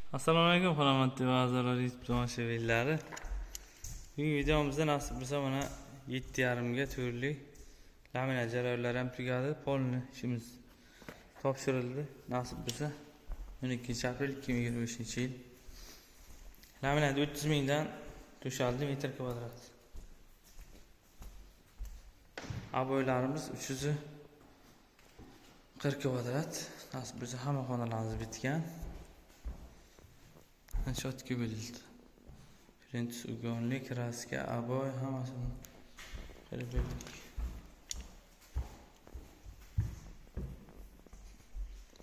Assalomu alaykum hurmatli va azizlar YouTube tomoshabinlari. Bugungi videomizda nasib bo'lsa mana 7,5 ga to'rtlik laminat jarayonlari ham tugadi. Polni ishimiz topshirildi. Nasib bo'lsa 12 aprel 2025-yil. Laminat 30 mingdan to'shaldi metr kvadrat. Aboylarimiz 340 kvadrat. Nasib bo'lsa hamma xonalarimiz bitgan. Chotki bo'ldi. Prints ugonli, kraska, aboy hammasini qilib berdik.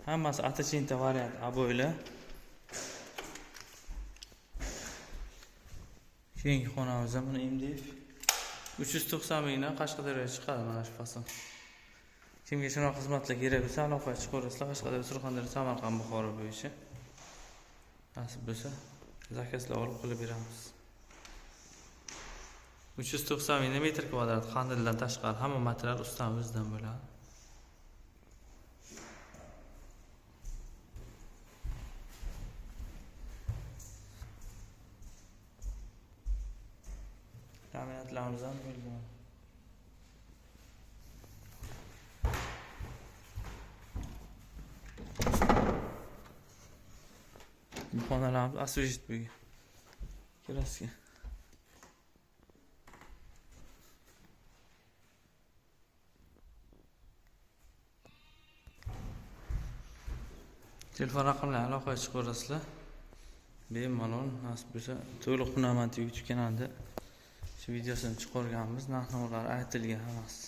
Hammasi atachinta variant aboylar. Keyingi xonamiz ham buni MDF 390 mingdan Qashqadaryoga chiqadi mana shu fason. Kimga shunaqa xizmatlar kerak bo'lsa aloqaga chiqaverasizlar. Qashqadaryo, Surxondaryo, Samarqand, Buxoro bo'yicha. Nasib bo'lsa zakazlar olib qilib beramiz. 390 ming metr kvadrat qandildan tashqari hamma material ustaning o'zidan bo'ladi. Laminatlarimiz ham bo'lgan. Xonalarimiz освежить bo'lgan. Kraska. Telefon raqamlari aloqaga chiqaverasizlar. Bemalol nasib bo'lsa to'liq Hunarmand YouTube kanalida shu videosini chiqarganmiz, narx-navolar aytilgan hammasi.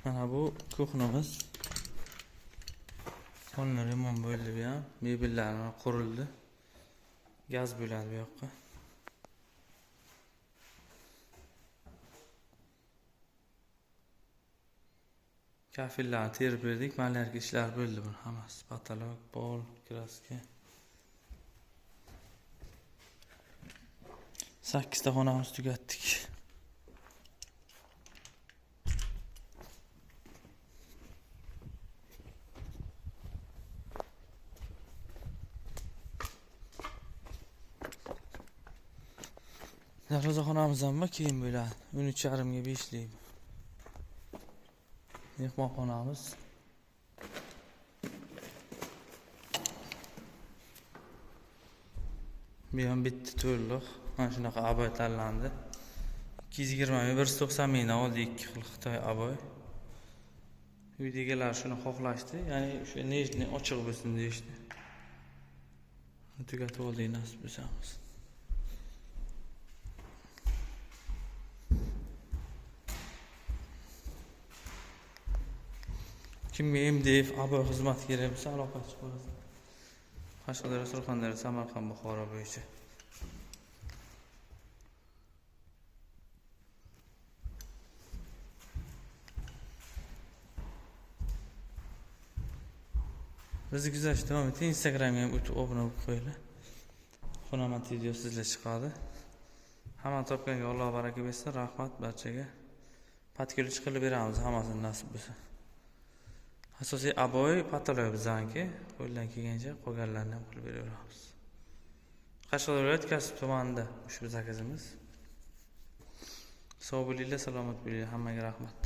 Mana bu kuxnamiz. Xona remont bo'ldi bu ham. Mebellar qurildi. Gaz bo'ladi bu yoqqa. Kafellarni terib berdik, malyarka ishlar bo'ldi buni hammasi. Patolog, pol, kraska. 8 ta xonamiz tugatdik. Darvozaxonamiz ham bor, keyin bo'ladi. 13,5 ga 5lik. Mehmonxonamiz. Bu ham bitta to'liq. Mana shunaqa aboy tanlandi. 220 ming, 190 mingdan oldi ikki xil Xitoy aboy. Uydagilar shuni xohlashdi. Ya'ni o'sha nejni ochiq bo'lsin deyishdi. Tugatib oldik nasib bo'lsamiz. Kimga MDF aboy xizmati kerak bo'lsa aloqaga chiqaverasiz. Qashqadaryo, Surxondaryo, Samarqand, Buxoro bo'yicha. Bizni kuzatishda davom eting. Instagramga ham o'tib obuna bo'lib qo'yinglar. Hunarmand video sizlar chiqadi. Hamma topganga Alloh baraka bersin. Rahmat barchaga. Patkulich qilib beramiz hammasini nasib bo'lsa. Asosiy aboy patolog bizaniki, qo'ldan kelgancha qolganlarini ham qilib beraveramiz. Qashqadaryo viloyati Kasb tumanida ushbu zakazimiz. Sog' bo'linglar, salomat bo'linglar, hammaga rahmat.